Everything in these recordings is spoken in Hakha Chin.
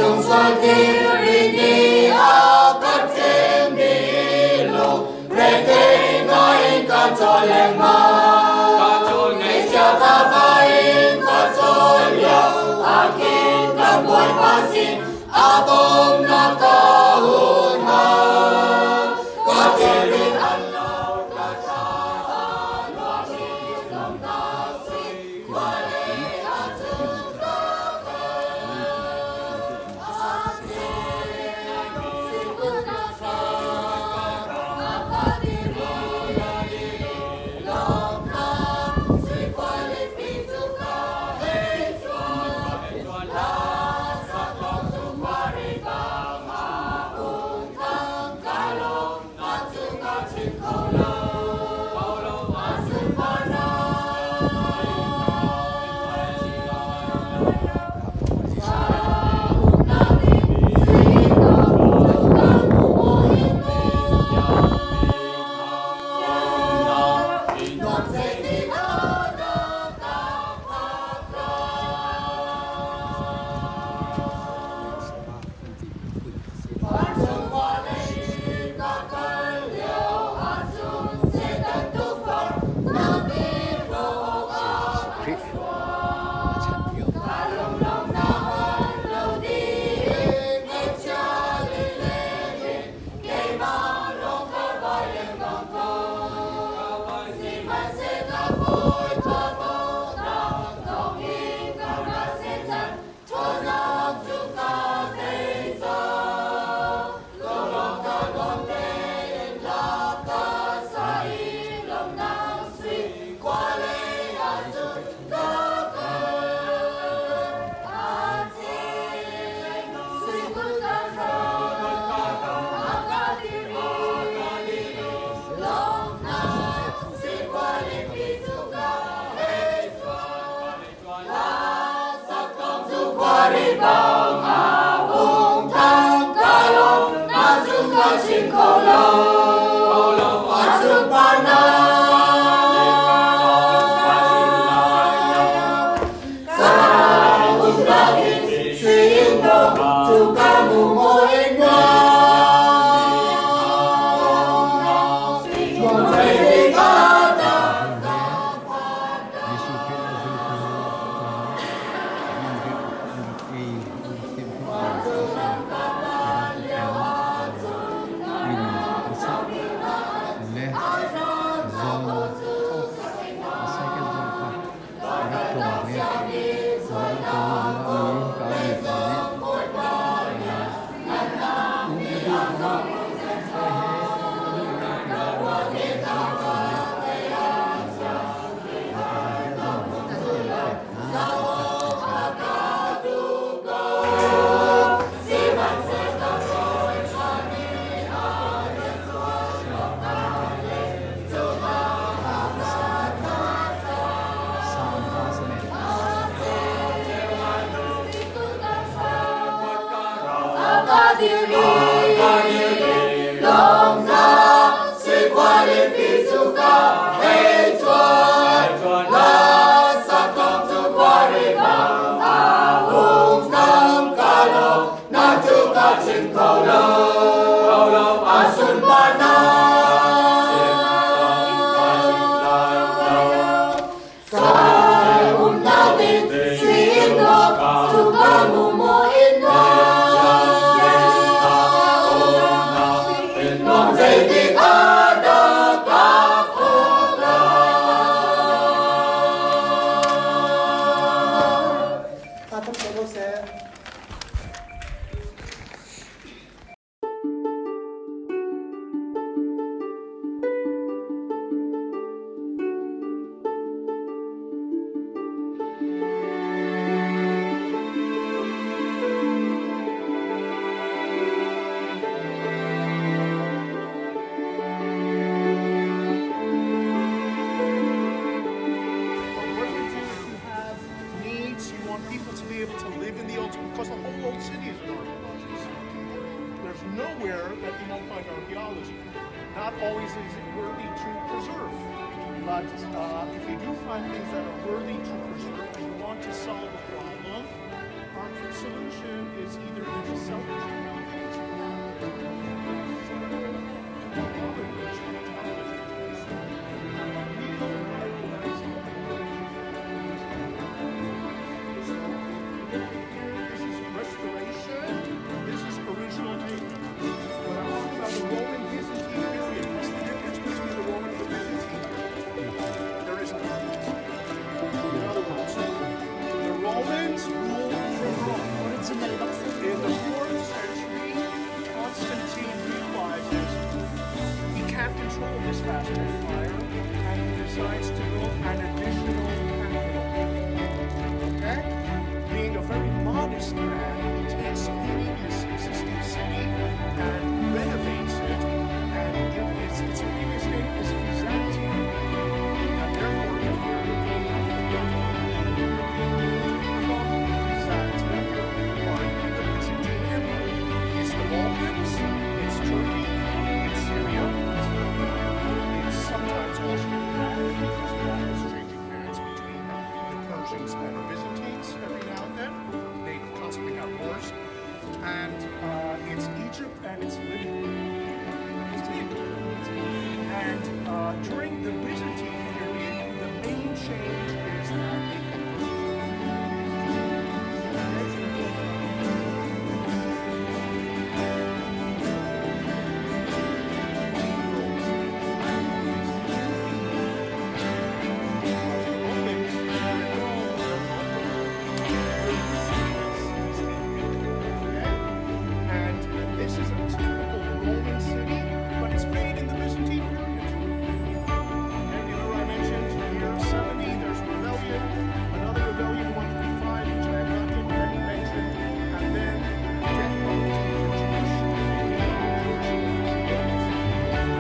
Leicung sual thilri nih a ka ṭem dih lo, rethei ngai in ka cawl lengmang. Ngaihchia ka va in ka cawl lio ah khin kan Bawipa sin a bawmnak ka hun hal. Ka thilri an lo, ka thla a luang i lawmhnak sui Jesuh Khrih a chan lio. Jesuh Khrih a zultu hna an rak an rak ei an rak timhtuah mi a si. Hi bantuk in inn a sak le John a second zong kha a rak tlawng ve. A rak tlawng ruah i hika mipa nih um a duh ruangah hawi he um a duh lo tiah a rak tlawng i But what do you do if you have needs? You want people to be able to live in the old because the whole old city is an archaeology site. There's nowhere that you won't find archaeology. Not always is it worthy to preserve. But if you do find things that are worthy to preserve and you want to solve a problem, solution is either in the Seljuk This is restoration. This is original pavement. When I'm talking about the Roman Byzantine period, what's the difference between the Roman and the Byzantine period? There is none. In other words, the Romans ruled from Rome. Original bak sa In the 4th century, Constantine realizes he can't control this vast empire and he decides to build an additional capital. Okay? Being a very modest man, he takes a previous existing city and renovates it, and its previous name is Byzantium. And therefore, if you're looking from Byzantium, part of the Byzantine Empire. It's the Balkans, it's Turkey, it's Syria, it's sometimes also Iraq, because Iraq is changing hands between the Persians and the Byzantines every now and then. They constantly have wars. And it's Egypt and it's Libya. It's big. And during the Byzantine period, the main change is that they converted. Romans, And this is a typical Roman city, but it's made in the Byzantine period. And remember I mentioned year 70, there's a rebellion, another rebellion in 135, which I have not yet already mentioned, and then death penalty for Jewish.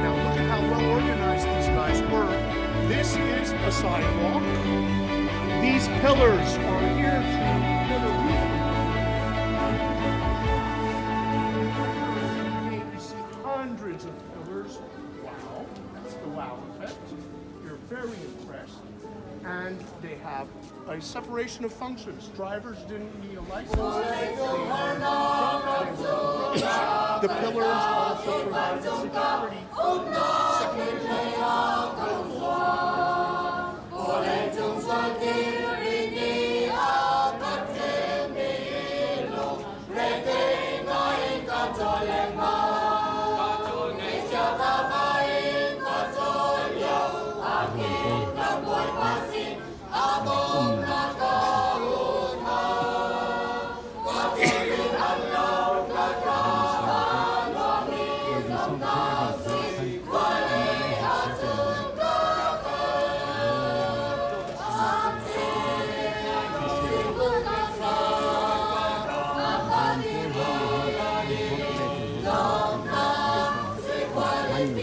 Now look at how well organized these guys were. This is a sidewalk. These pillars are here to put a roof. You see hundreds of pillars. Wow, that's the wow effect. You're very impressed. And they have a separation of functions. Drivers didn't need a license. The pillars also provided security. Separation. Vawleicung sual thilri nih a ka thimmi lung rethei ngai in ka cawl lengmang. Ngaihchia ka ba in ka cawl lio ah khin ka Bawipa sin a bawmnak ka hun hal. Ka thinlung an lo ka tha a nuammi lawmhnak si khualei ahcun ka kal. Sihmutnak a ka ti lawmhnak si khualei.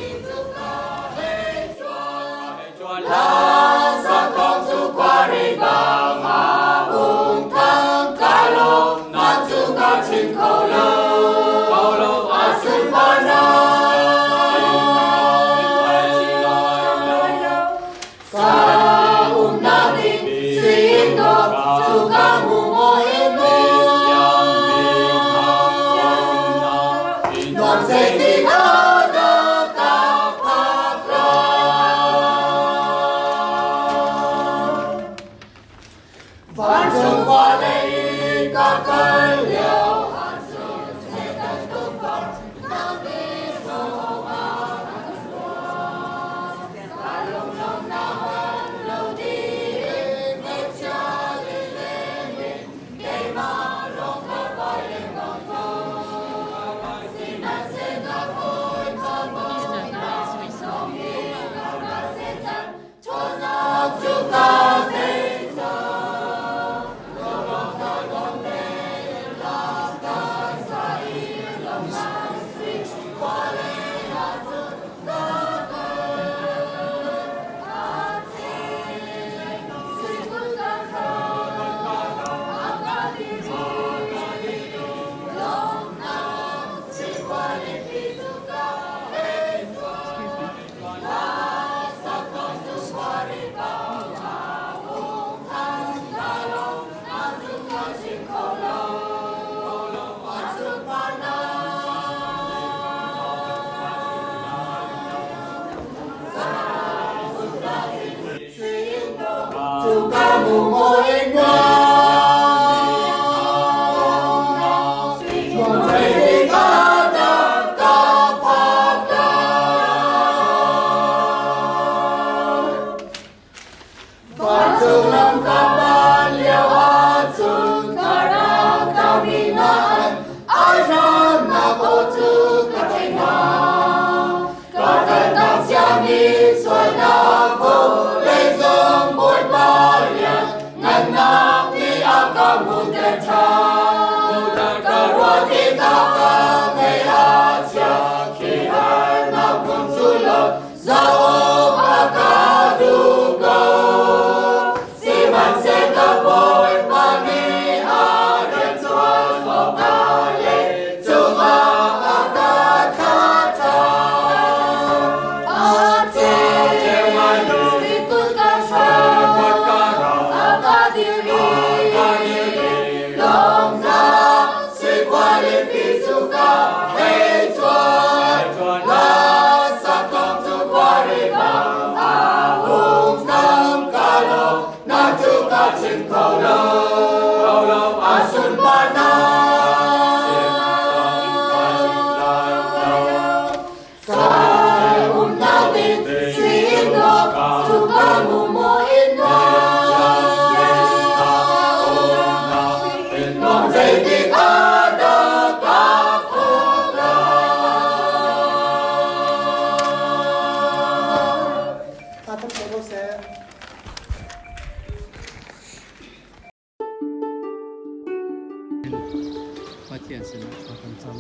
Pathian sinah thla kan cam.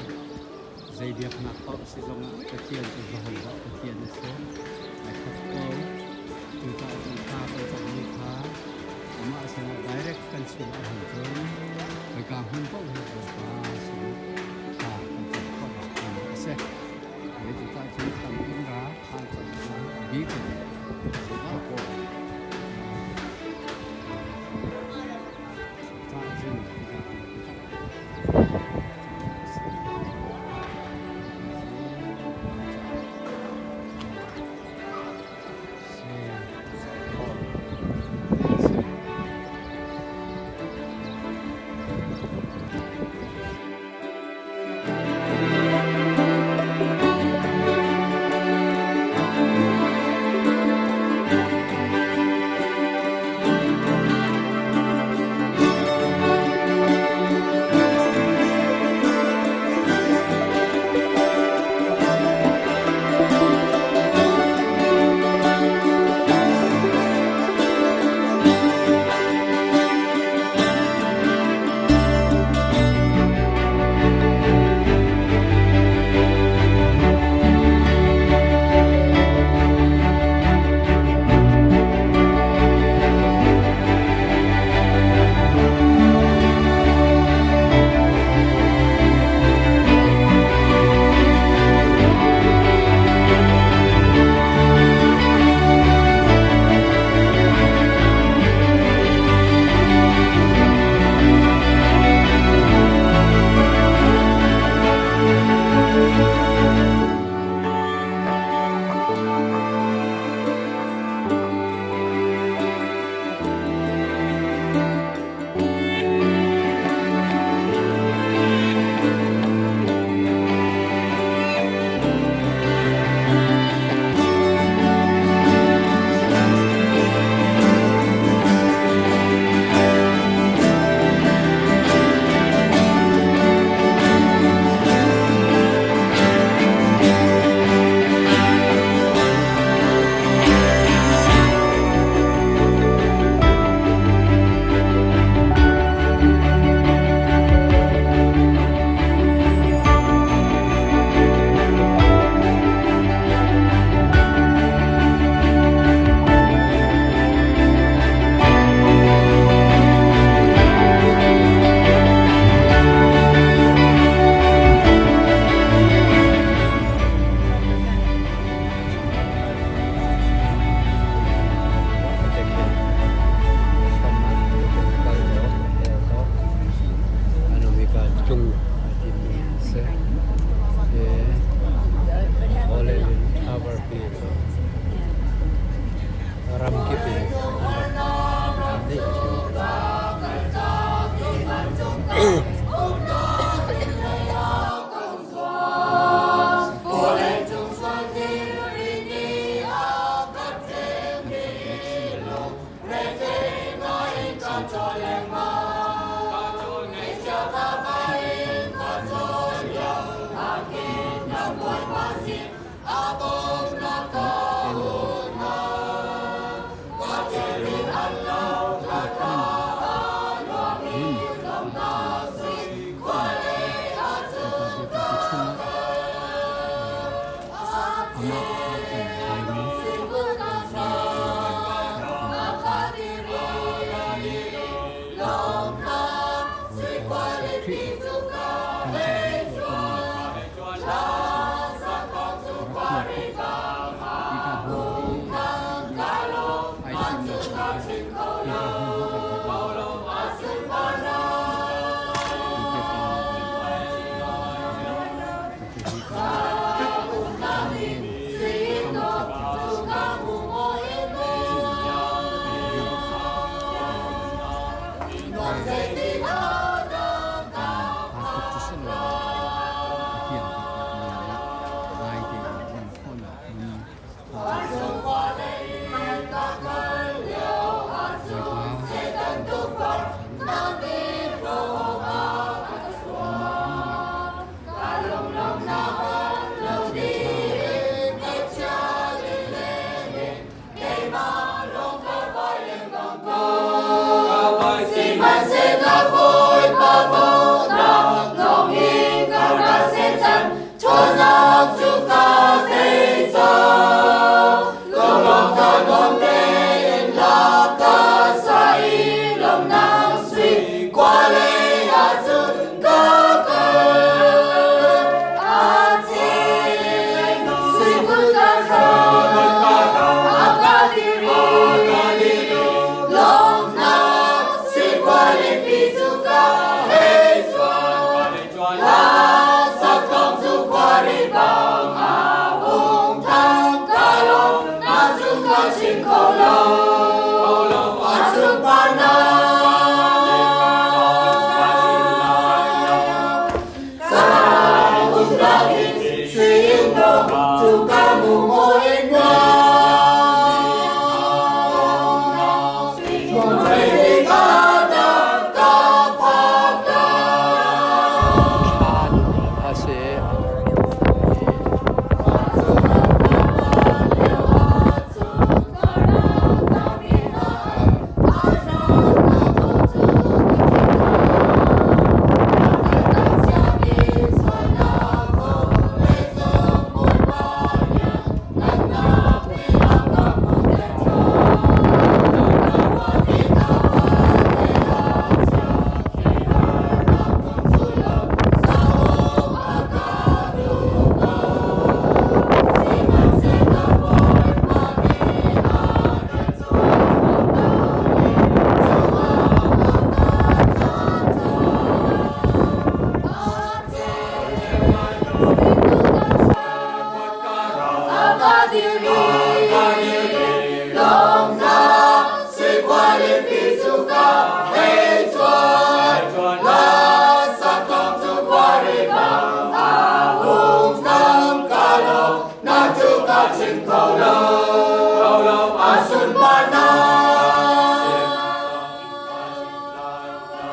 Zei biaknak paoh si zongah Pathian cu Jehovah Pathian a si. Ai khat ko. Cucaah cun thla kan cammi kha amah sinah direct kan chim ahcun khoika hmun paoh hi Bawipa sinah thla kan cam khawhnak ding a si. Cucaah cun tam in ra thla cam a bik in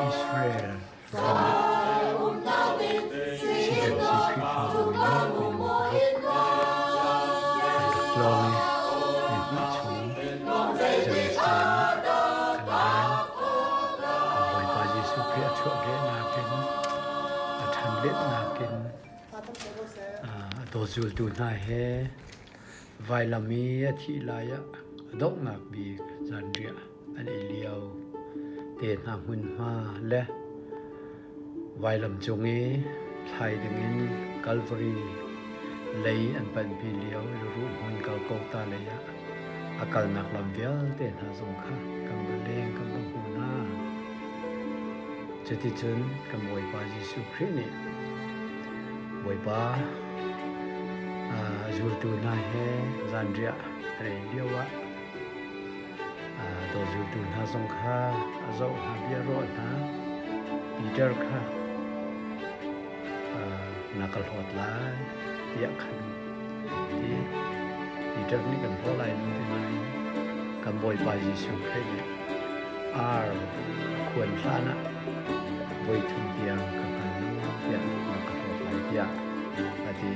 Israel ram ah CMC Khrihfabu in minung paruk an rak tlawng i nihnih chung Jerusalem ah kan leng. Kan Bawipa Jesuh Khrih a chuahkehnak in a ṭhanletnak in a dawtzultu hna he vailam i a thih lai ah a donghnak bik zanriah an ei lio te hna hmunhma le vailam cung i thlai dingin Kalvari lei an panhpi lio luruh hmun Golgotha lei ah a kalnak lam vialte hna zong kha kan va leng kan va hmu hna. Cuticun kan Bawipa Jesuh Khrih nih Bawipa zultu hna he zanriah an ei lio ah dawzultu hna zong kha a zoh hna, bia a ruah hna. Peter kha na ka hlawt lai tiah khan a ti. Peter nih kan hlaw lai lo ti nain kan Bawipa Jesuh Khrih nih ar a khuan hlan ah voi thum tiang ka hngal lo tiah na ka hlawt lai tiah a ti.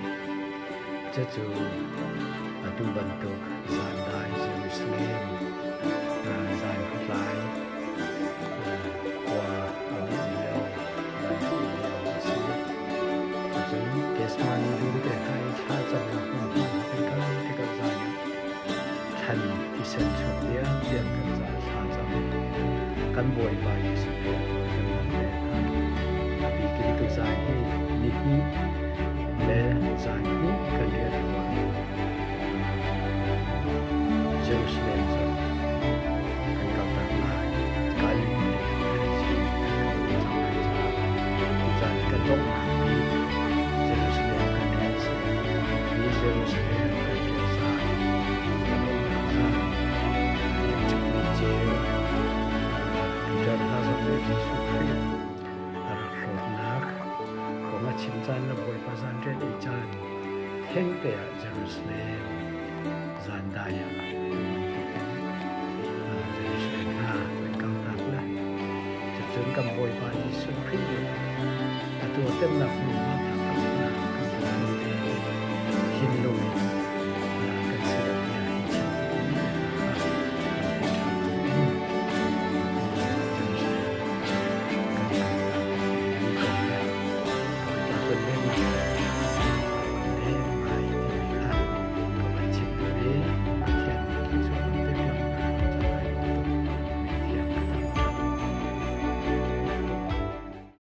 Cucu atu bantuk zandai Jerusalem zan khuatlai khua a dih lio, zan a dih lio a si. Cun Gethsemane dum te hna i thlacamnak hmun hna kan kal tikah zan ah thlan thisen chuak tiangtiang kan caah thla cam i kan Bawipa Jesuh he a tuan kan lam ve hna. A bikin tuzan hi nihnih le zan hnih kan rian tuan Jerusalem cu kan kaltak lai. Galilee lei thaizing kan kal cang lai caah tuzan kan donghnak bik Jerusalem kan rian si. Hi Jerusalem kan rian zan, kan donghnak zan, electric ceu, Peter hna zong nih Jesuh Khrih a rak hlawtnak kong a chim caan le Bawipa zanriat ei caan thengte ah Jerusalem zandai ah bantukin Jerusalem hna kan kaltak le cucun kan Bawipa Jesuh Khrih nih a tuahtemnak hmunhma taktak hna kan tuah thinlung in.